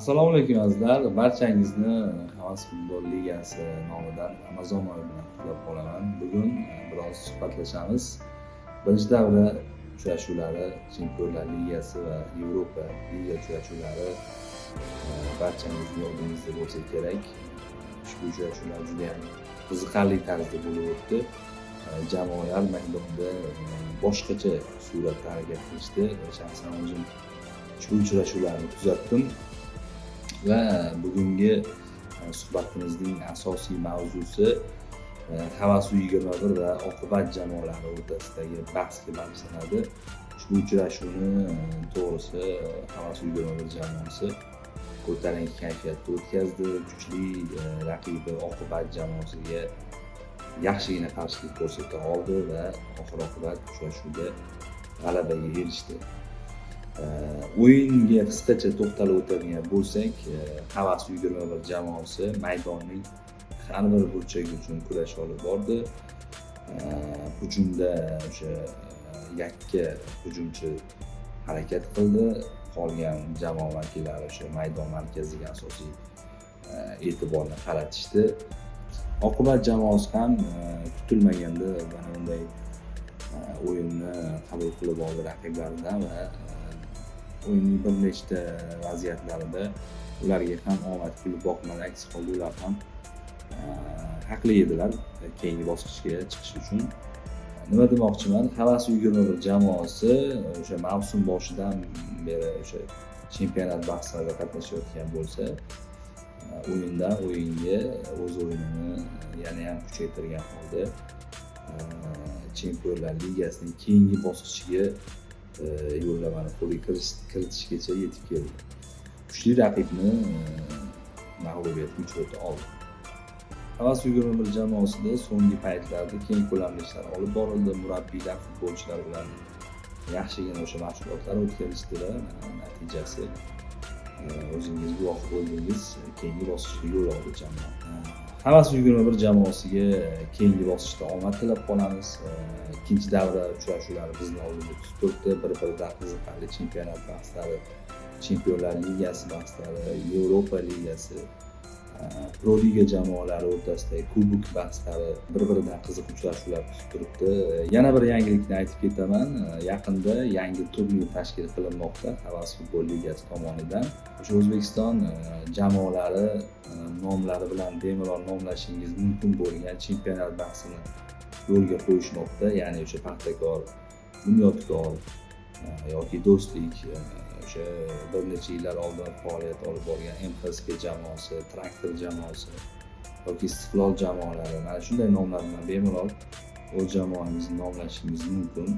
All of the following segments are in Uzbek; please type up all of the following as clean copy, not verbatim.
Assalomu alaykum, azizlar! Barchangizni Havas futbol ligasi nomidan Ramazon oyi bilan qutlab qolaman. Bugun biroz suhbatlashamiz. Birinchi davra uchrashuvlari, Chempionlar ligasi va Yevropa liga uchrashuvlari barchangizni yodingizda bo'lsa kerak. Ushbu uchrashuvlar juda ham qiziqarli tarzda bo'lib o'tdi. Jamoalar maydonda boshqacha suratda harakat qilishdi. Shaxsan o'zim ushbu uchrashuvlarni kuzatdim va bugungi suhbatimizning asosiy mavzusi Havas U21 va Oqibat jamoalari o'rtasidagi bahsga bag'ishlanadi. Ushbu uchrashuvni, to'g'risi, Havas U21 jamoasi ko'tarinki kayfiyatda o'tkazdi. Kuchli raqibi Oqibat jamoasiga yaxshigina qarshilik ko'rsata oldi va oxir oqibat uchrashuvda g'alabaga erishdi. O'yinga qisqacha to'xtalib o'tadigan bo'lsak, Havas 21 jamoasi maydonning har bir burchagi uchun kurash olib bordi. Hujumda o'sha yakka hujumchi harakat qildi, qolgan jamoa vakillari o'sha maydon markaziga asosiy e'tiborni qaratishdi. Oqibat jamoasi ham kutilmaganda mana bunday o'yinni qabul qilib oldi raqiblaridan va o'yinning bir nechta vaziyatlarida ularga ham omad kulib boqmadi. Aks holda ular ham haqli edilar keyingi bosqichga chiqish uchun. Nima demoqchiman? Havas 21 jamoasi o'sha mavsum boshidan beri o'sha chempionat bahslarida qatnashayotgan bo'lsa, o'yindan o'yinga o'z o'yinini yana ham kuchaytirgan holda Chempionlar ligasining keyingi bosqichiga yo'llanmani qo'lga kiritishgacha yetib keldi. Kuchli raqibni mag'lubiyatga uchrata oldi. Havas 21 jamoasida so'nggi paytlarda keng ko'lamli ishlar olib borildi. Murabbiylar futbolchilar bilan yaxshigina o'sha mashg'ulotlar o'tkazishdi va mana natijasi, o'zingiz guvoh bo'ldingiz, keyingi bosqichga yo'l oldi jamoa. Havas 21 jamoasiga keyingi bosqichda omad tilab qolamiz. Ikkinchi davra uchrashuvlari bizni oldinda kutib turibdi. Bir biridan qiziqarli chempionat bahslari, Chempionlar ligasi bahslari, Yevropa ligasi, Pro liga jamoalari o'rtasidagi kubok bahslari, bir biridan qiziq uchrashuvlar kutib turibdi. Yana bir yangilikni aytib ketaman. Yaqinda yangi turnir tashkil qilinmoqda Havas futbol ligasi tomonidan. O'sha O'zbekiston jamoalari nomlari bilan bemalol nomlashingiz mumkin bo'lgan chempionat bahsini yo'lga qo'yishmoqda. Ya'ni o'sha Paxtakor, Bunyodkor yoki Do'stlik, o'sha bir necha yillar oldin faoliyat olib borgan MXK jamoasi, Traktor jamoasi yoki Istiqlol jamoalari, mana shunday nomlar bilan bemalol o'z jamoangizni nomlashingiz mumkin.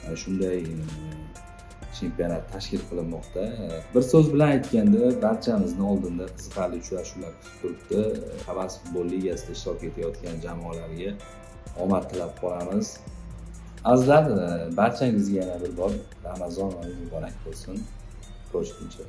Mana shunday chempionat tashkil qilinmoqda. Bir so'z bilan aytganda, barchamizni oldinda qiziqarli uchrashuvlar kutib turibdi. Havas futbol ligasida ishtirok etayotgan jamoalarga omad tilab qolamiz. Azizlar, barchangizga yana bir bor Ramazon oyi muborak bo'lsin. Ko'rishguncha.